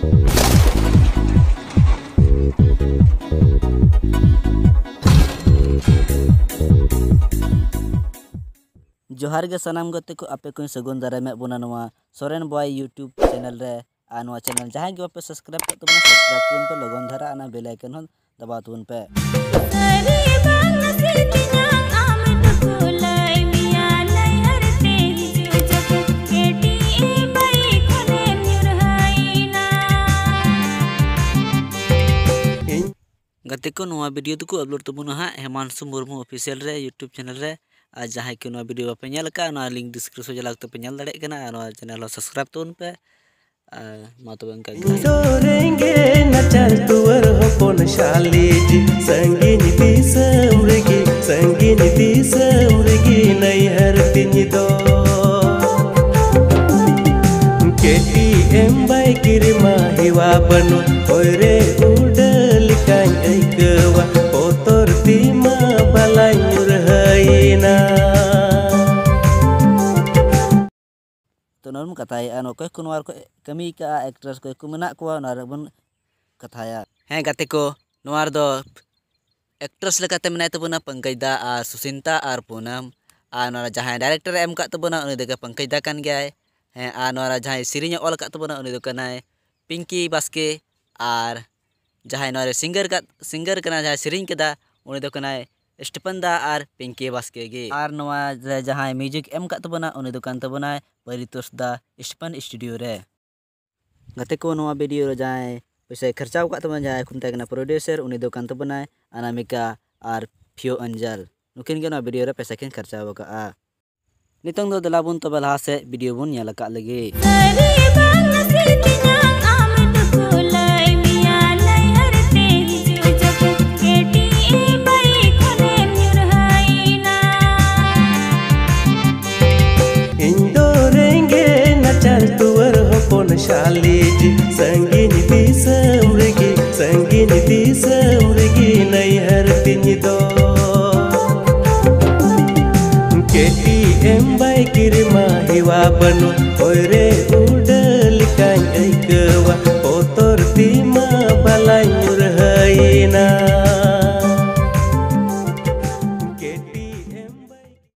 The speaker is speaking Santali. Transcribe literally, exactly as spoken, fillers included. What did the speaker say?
ᱡᱚᱦᱟᱨ ᱜᱮ ᱥᱟᱱᱟᱢ ᱜᱟᱛᱮ ᱠᱚ, ᱟᱯᱮ ᱠᱚᱧ ᱥᱟᱹᱜᱩᱱ ᱫᱟᱨᱟᱢᱮᱫ ᱵᱚᱱᱟ ᱱᱚᱣᱟ ᱥᱚᱨᱮᱱ ᱵᱚᱭ YouTube ᱪᱮᱱᱮᱞ ᱨᱮ᱾ ᱟᱨ ᱱᱚᱣᱟ ᱪᱮᱱᱮᱞ ᱡᱟᱦᱟᱸᱭ ᱜᱮ ᱵᱟᱯᱮ ᱥᱟᱵᱥᱠᱨᱟᱭᱤᱵ ᱠᱟᱜ ᱛᱟᱵᱚᱱᱟ, ᱥᱟᱵᱥᱠᱨᱟᱭᱤᱵ ᱛᱟᱵᱚᱱ ᱯᱮ, ᱞᱚᱜᱚᱱ ᱫᱷᱟᱨᱟ ᱚᱱᱟ ᱵᱮᱞ ᱟᱭᱠᱚᱱ ᱦᱚᱸ ᱫᱟᱵᱟᱣ ᱛᱟᱵᱚᱱ ᱯᱮ᱾ ᱥᱟᱹᱨᱤ ᱵᱟᱝ ᱱᱟᱥᱮ ᱛᱮᱧᱟᱝ ᱟᱢ ᱫᱚᱠᱚ ᱞᱟᱹᱭ ᱢᱮᱭᱟ, ᱞᱟᱹᱭᱦᱟᱹᱨ ᱛᱮ ᱦᱤᱡᱩᱜ ᱡᱚᱠᱷᱚᱱ ᱠᱮᱴᱤ ᱵᱟᱭ ᱠᱷᱚᱱᱮᱢ ᱧᱩᱨᱦᱟᱹᱭᱮᱱᱟ᱾ ᱤᱧ ᱜᱟᱛᱮ ᱠᱚ, ᱱᱚᱣᱟ ᱵᱷᱤᱰᱤᱭᱳ ᱫᱚᱠᱚ ᱟᱯᱞᱳᱰ ᱛᱟᱵᱚᱱᱟ ᱦᱟᱸᱜ ᱦᱮᱢᱟᱱᱥᱩ ᱢᱩᱨᱢᱩ ᱚᱯᱷᱤᱥᱤᱭᱟᱞ ᱨᱮ YouTube ᱪᱮᱱᱮᱞ ᱨᱮ᱾ ᱟᱨ ᱡᱟᱦᱟᱸᱭ ᱠᱚ ᱱᱚᱣᱟ ᱵᱷᱤᱰᱤᱭᱳ ᱵᱟᱯᱮ ᱧᱮᱞ ᱟᱠᱟᱫ, ᱱᱚᱣᱟ ᱞᱤᱝᱠ ᱰᱤᱥᱠᱨᱤᱯᱥᱚᱱ ᱪᱟᱞᱟᱣ ᱠᱟᱛᱮ ᱯᱮ ᱧᱮᱞ ᱫᱟᱲᱮᱭᱟᱜ ᱠᱟᱱᱟ᱾ ᱟᱨ ᱱᱚᱣᱟ ᱪᱮᱱᱮᱞ ᱦᱚᱸ ᱥᱟᱵᱥᱠᱨᱟᱭᱤᱵ ᱛᱟᱵᱚᱱ ᱯᱮ᱾ ᱟᱨ ᱢᱟ ᱛᱚᱵᱮ ᱚᱱᱠᱟ ᱜᱮ᱾ ᱤᱧ ᱫᱚ ᱨᱮᱸᱜᱮᱡ ᱱᱟᱪᱟᱨ ᱴᱩᱣᱟᱹᱨ ᱦᱚᱯᱚᱱ ᱥᱟᱞᱤᱡ, ᱥᱟᱺᱜᱤᱧ ᱫᱤᱥᱚᱢ ᱨᱮᱜᱮ, ᱥᱟᱺᱜᱤᱧ ᱫᱤᱥᱚᱢ ᱨᱮᱜᱮ ᱱᱟᱹᱭᱦᱟᱹᱨ ᱛᱤᱧ ᱫᱚ᱾ ᱠᱮᱴᱤ ᱮᱢ ᱵᱟᱭ ᱠᱤᱨᱤᱢᱟ ᱦᱮᱣᱟ ᱵᱟᱹᱱᱩᱜ, ᱦᱚᱭ ᱨᱮ ᱩᱰᱟᱹ ᱞᱮᱠᱟᱧ ᱟᱹᱭᱠᱟᱹᱣᱟ, ᱵᱚᱛᱚᱨ ᱛᱮᱢᱟ ᱵᱟᱞᱟᱧ ᱧᱩᱨᱦᱟᱹᱭᱮᱱᱟ᱾ ᱛᱚ ᱱᱚᱣᱟ ᱵᱚᱱ ᱠᱟᱛᱷᱟᱭᱮᱫᱼᱟ, ᱱᱚᱣᱟ ᱚᱠᱚᱭ ᱠᱚ ᱱᱚᱣᱟ ᱨᱮᱠᱚ ᱠᱟᱹᱢᱤ ᱠᱟᱜᱼᱟ, ᱮᱠᱴᱨᱮᱥ ᱚᱠᱚᱭ ᱠᱚ ᱢᱮᱱᱟᱜ ᱠᱚᱣᱟ, ᱚᱱᱟ ᱨᱮᱵᱚᱱ ᱠᱟᱛᱷᱟᱭᱟ᱾ ᱦᱮᱸ ᱜᱟᱛᱮ ᱠᱚ, ᱱᱚᱣᱟ ᱨᱮᱫᱚ ᱮᱠᱴᱨᱮᱥ ᱞᱮᱠᱟᱛᱮ ᱢᱮᱱᱟᱭ ᱛᱟᱵᱚᱱᱟ ᱯᱚᱝᱠᱚᱡᱽ ᱫᱟ ᱟᱨ ᱥᱩᱥᱤᱱᱛᱟ ᱟᱨ ᱯᱩᱱᱟᱢ᱾ ᱟᱨ ᱱᱚᱣᱟ ᱨᱮ ᱡᱟᱦᱟᱸᱭ ᱰᱟᱭᱨᱮᱠᱴᱚᱨ ᱮ ᱮᱢ ᱠᱟᱜ ᱛᱟᱵᱚᱱᱟ, ᱩᱱᱤ ᱫᱚ ᱯᱚᱝᱠᱚᱡᱽ ᱫᱟ ᱠᱟᱱ ᱜᱮᱭᱟᱭ᱾ ᱦᱮᱸ, ᱟᱨ ᱱᱚᱣᱟ ᱨᱮ ᱡᱟᱦᱟᱸᱭ ᱥᱮᱨᱮᱧ ᱮ ᱚᱞ ᱟᱠᱟᱫ ᱛᱟᱵᱚᱱᱟ, ᱩᱱᱤ ᱫᱚ ᱠᱟᱱᱟᱭ ᱯᱤᱝᱠᱤ ᱵᱟᱥᱠᱮ᱾ ᱟᱨ ᱡᱟᱦᱟᱸᱭ ᱱᱚᱣᱟ ᱨᱮ ᱥᱤᱝᱜᱟᱨ ᱠᱟᱫ, ᱥᱤᱝᱜᱟᱨ ᱠᱟᱱᱟ, ᱡᱟᱦᱟᱸᱭ ᱥᱮᱨᱮᱧ ᱠᱮᱫᱟ, ᱩᱱᱤ ᱫᱚ ᱠᱟᱱᱟᱭ ᱥᱴᱤᱯᱷᱟᱱ ᱫᱟ ᱟᱨ ᱯᱤᱝᱠᱤ ᱵᱟᱥᱠᱮ ᱜᱮ᱾ ᱟᱨ ᱱᱚᱣᱟ ᱨᱮ ᱡᱟᱦᱟᱸᱭ ᱢᱤᱣᱡᱤᱠ ᱮᱢ ᱠᱟᱫ ᱛᱟᱵᱚᱱᱟ, ᱩᱱᱤ ᱫᱚ ᱠᱟᱱ ᱛᱟᱵᱚᱱᱟᱭ ᱯᱟᱨᱤᱛᱳᱥ ᱫᱟ ᱥᱴᱤᱯᱷᱟᱱ ᱥᱴᱩᱰᱤᱭᱳ ᱨᱮ᱾ ᱜᱟᱛᱮ ᱠᱚ, ᱱᱚᱣᱟ ᱵᱷᱤᱰᱤᱭᱳ ᱨᱮ ᱡᱟᱦᱟᱸᱭ ᱯᱚᱭᱥᱟᱭ ᱠᱷᱚᱨᱪᱟᱣ ᱟᱠᱟᱫ ᱛᱟᱵᱚᱱᱟ, ᱡᱟᱦᱟᱸᱭ ᱠᱚ ᱢᱮᱛᱟᱭ ᱠᱟᱱᱟ ᱯᱨᱚᱰᱭᱩᱥᱟᱨ, ᱩᱱᱤ ᱫᱚ ᱠᱟᱱ ᱛᱟᱵᱚᱱᱟᱭ ᱚᱱᱟᱢᱤᱠᱟ ᱟᱨ ᱯᱷᱤᱭᱳ ᱚᱧᱡᱟᱞ᱾ ᱱᱩᱠᱤᱱ ᱜᱮ ᱱᱚᱣᱟ ᱵᱷᱤᱰᱤᱭᱳ ᱨᱮ ᱯᱚᱭᱥᱟ ᱠᱤᱱ ᱠᱷᱚᱨᱪᱟᱣ ᱟᱠᱟᱫᱼᱟ᱾ ᱱᱤᱛᱚᱝ ᱫᱚ ᱫᱮᱞᱟ ᱵᱚᱱ ᱛᱚᱵᱮ ᱞᱟᱦᱟ ᱥᱮᱫ ᱵᱷᱤᱰᱤᱭᱳ ᱵᱚᱱ ᱧᱮᱞ ᱟᱠᱟᱫ ᱞᱮᱜᱮ᱾ ᱥᱟᱹᱨᱤ ᱵᱟᱝ ᱱᱟᱥᱮ ᱛᱮᱧᱟᱝ ᱟᱢ ᱫᱚᱠᱚ ᱞᱟᱹᱭ ᱢᱮᱭᱟ, ᱞᱟᱹᱭᱦᱟᱹᱨ ᱛᱮ ᱦᱤᱡᱩᱜ ᱡᱚᱠᱷᱚᱱ ᱠᱮᱴᱤ ᱵᱟᱭ ᱠᱷᱚᱱᱮᱢ ᱧᱩᱨᱦᱟᱹᱭᱮᱱᱟ᱾ ᱤᱧ ᱫᱚ ᱨᱮᱸᱜᱮᱡ ᱱᱟᱪᱟᱨ ᱴᱩᱣᱟᱹᱨ ᱦᱚᱯᱚᱱ ᱥᱟᱞᱤᱡ, ᱥᱟᱺᱜᱤᱧ ᱫᱤᱥᱚᱢ ᱨᱮᱜᱮ, ᱥᱟᱺᱜᱤᱧ ᱫᱤᱥᱚᱢ ᱨᱮᱜᱮ ᱱᱟᱹᱭᱦᱟᱹᱨ ᱛᱤᱧ ᱫᱚ᱾ ᱠᱮᱴᱤ ᱮᱢ ᱵᱟᱭ ᱠᱤᱨᱤᱢᱟ ᱦᱮᱣᱟ ᱵᱟᱹᱱᱩᱜ, ᱦᱚᱭ ᱨᱮ